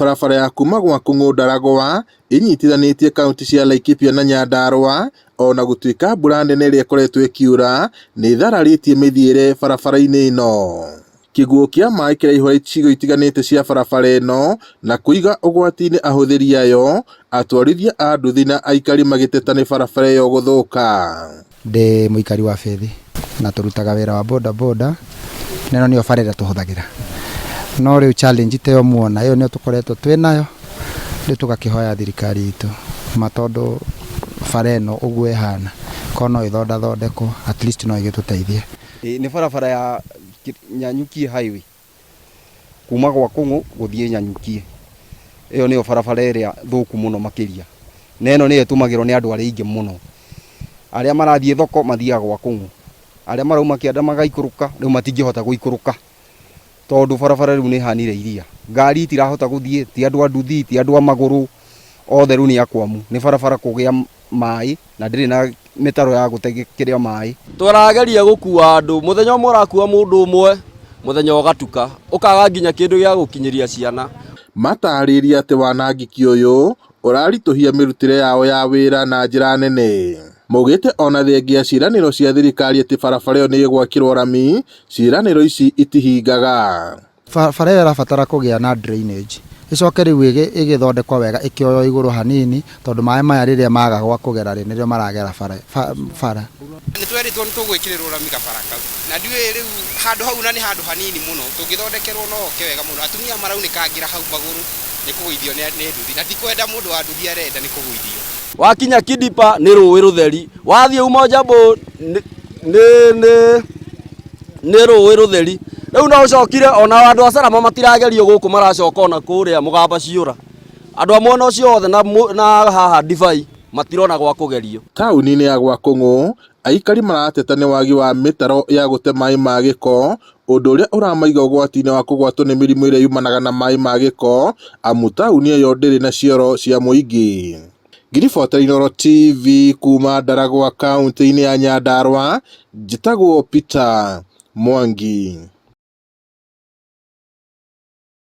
Barabara ya kuma gwa Kung'ũ Ndaragwa ĩnyitithanĩtie kauntĩ cia Laikipia na Nyandarua ona gũtuĩka mbura nene ĩrĩa ĩkoretwo ĩkiura nĩ ĩthararĩtie mĩthiĩre barabara-inĩ ĩno. Kĩguũ kĩa maĩ kĩraihũra icigo itiganĩte cia barabara ĩno na kũiga ũgwati-inĩ ahũthĩri ayo, atwarithia a nduthi na aikari magĩteta nĩ barabara ĩyo gũthũka. Ndĩ mũikari wa Bethi na tũrutaga wĩra wa boda boda na ĩno nĩyo bara ĩrĩa tũhũthagĩra. No rĩu challenge ta ĩyo muona ĩyo nĩyo tũkoretwo twĩ nayo, rĩu tũgakĩhoya thirikari itũ ma tondũ bara ĩno ũguo ĩhana korwo no ĩthondathondekwo at least no ĩgĩtũteithie. Nĩ barabara ya Nanyuki Highway kuma gwa Kũng'ũ gũthiĩ Nanyuki. Ĩyo nĩyo barabara ĩrĩa thũku mũno makĩria. Na ĩno nĩyo ĩtũmagĩrwo nĩ andũ arĩa aingĩ mũno. Arĩa marathiĩ thoko mathiaga gwa Kũng'ũ, arĩa marauma kĩanda magaikũrũka rĩu matingĩhota gũikũrũka tondũ barabara rĩu nĩ ĩhanire iria. Ngari itirahota gũthiĩ, ti andũ a nduthi, ti andũ a magũrũ, othe rĩu nĩ akwamu. Nĩ barabara kũgĩa maĩ na ndĩrĩ na mĩtaro ya gũte kĩrĩa maĩ. Tũrageria gũkua andũ, mũthenya ũmwe ũrakua mũndũ ũmwe, mũthenya ũgatuka, ũkaga nginya kĩndũ gĩa gũkinyĩria ciana. Matarĩria atĩ wanangĩki ũyũ ũraritũhia mĩrutĩre yao ya wĩra na njĩra nene. Maugĩte ona thengia ciĩranĩro cia thirikari atĩ barabara ĩyo nĩ ĩgwakĩrwo rami, ciĩranĩro ici itihingaga. Bara ĩyo ĩrabatara kũgĩa na drainage, ĩcoke rĩu ĩgĩthondekwo wega ĩkĩoywo igũrũ hanini tondũ maĩ maya rĩrĩa maga gwa kũgera rĩ, nĩrĩo maragera bara. Nĩ twerĩtwo nĩ tũgwĩkĩrĩrwo rami gabara kau na ndiũĩ rĩu handũ hau na nĩ handũ hanini mũno tũngĩthondekerwo no hoke wega mũno. Atumia maraunĩkangĩra hau magũrũ nĩ kũgũithio nĩ nduthi na ti kwenda mũndũ wa nduthi arenda nĩ kũgũithio. Wakinya Kidipa nĩ rũĩ rũtheri, wathiĩ Umoja Bowl nĩ nĩ nĩ rũĩ rũtheri. Rĩu no ũcokire ona andũ a Salama matiragerio gũkũ maracoka ona kũrĩa Mũgamba ciũra. Andũ a mwena ũcio wothe na, na haha Divai matirona gwa kũgerio. Taũni-inĩ ya Gwakũng'ũ, aikari marateta nĩ wagi wa mĩtaro ya gũte maĩ ma gĩko, ũndũ ũrĩa ũramaiga ũgwati-inĩ wa kũgwatwo nĩ mĩrimũ ĩrĩa yumanaga na maĩ ma gĩko, amu taũni ĩyo ndĩrĩ na cioro cia mũingĩ. Ngĩribotera Inooro TV kuma Ndaragwa kaũntĩ-inĩ ya Nyandarua, njĩtagwo Peter Mwangi.